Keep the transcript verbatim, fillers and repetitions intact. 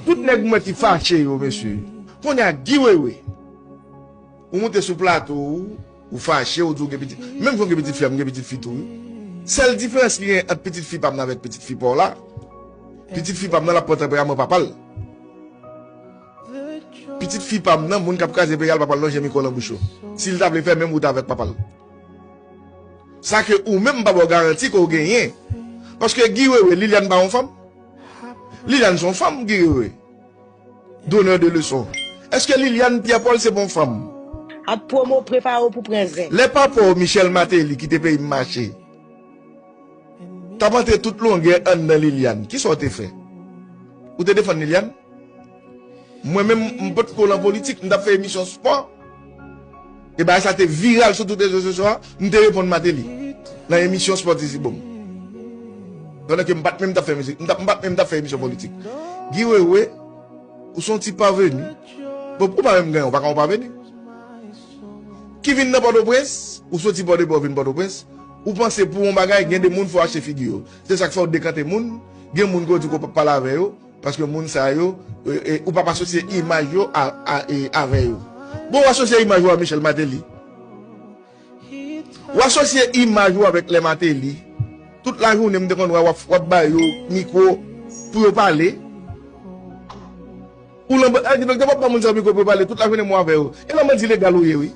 Tout nèg mwen ki fache yo, mesye. Kounye a, Guy Wewe, ou moute sou plato, ou, ou fache, ou di ou gen pitit. Menm jan w gen pitit fi a, m gen pitit fi tou, wi. Sèl diferans ki gen ant pitit fi pa m nan avèk pitit fi pa w la, pitit fi pa m nan, l ap pran tanperaman papa l. Pitit fi pa m nan, moun k ap kraze peyi a, l p ap al lonje mikwo nan bouch ou. Si l ta vle fè menm wout avèk papa l. Sa ke ou menm m pa ba w garanti ke w genyen. Paske Guy Wewe, Liliane pa yon fanm. Liliane se yon fanm, Guy Wewe. Donneur de leçon. Èske Liliane Pierre Paul se pa yon fanm? Ap pwomo, prepare w pou pran zen. Lè papa w, Michel Martelly, kite peyi m mache, t ap antre tout longè anndan Liliane, kisa w te fè? Ou te defann Liliane? Mwen menm, m potko nan politik, m t ap fè emisyon spò. E bagay sa te viral sou tout rezo sosyo a, m te reponn Martelly nan emisyon spò Ti Sibonm. Pandan ke m pa t menm t ap fè mizik, m t ap, m pa t menm t ap fè emisyon politik. Guy Wewe, ou se yon ti paveni. Bon, ou pa menm genyen, ou pa ka yon paveni. Ki vin nan Pòtoprens, ou soti Pòdepè, ou vin Pòtoprens, ou panse pou yon bagay, gen de moun fò w achte figi yo. Se sa k fè w dekante moun, gen moun ke w di ke w p ap pale avè yo, paske moun sa yo, e, e, ou p ap asosye imaj yo a, a, e, avè yo. Bon, w asosye imaj ou a Michel Martelly. W asosye imaj ou avèk lè Martelly. Tout lajounen, m te konn wè w ap, w ap ba yo mikwo pou yo pale. Ou lanbandi, e, di donk, w ap ba moun sa yo mikwo pou yo pale, tout lajounen m wè w avè yo. E lanbandi legal ou ye, wi.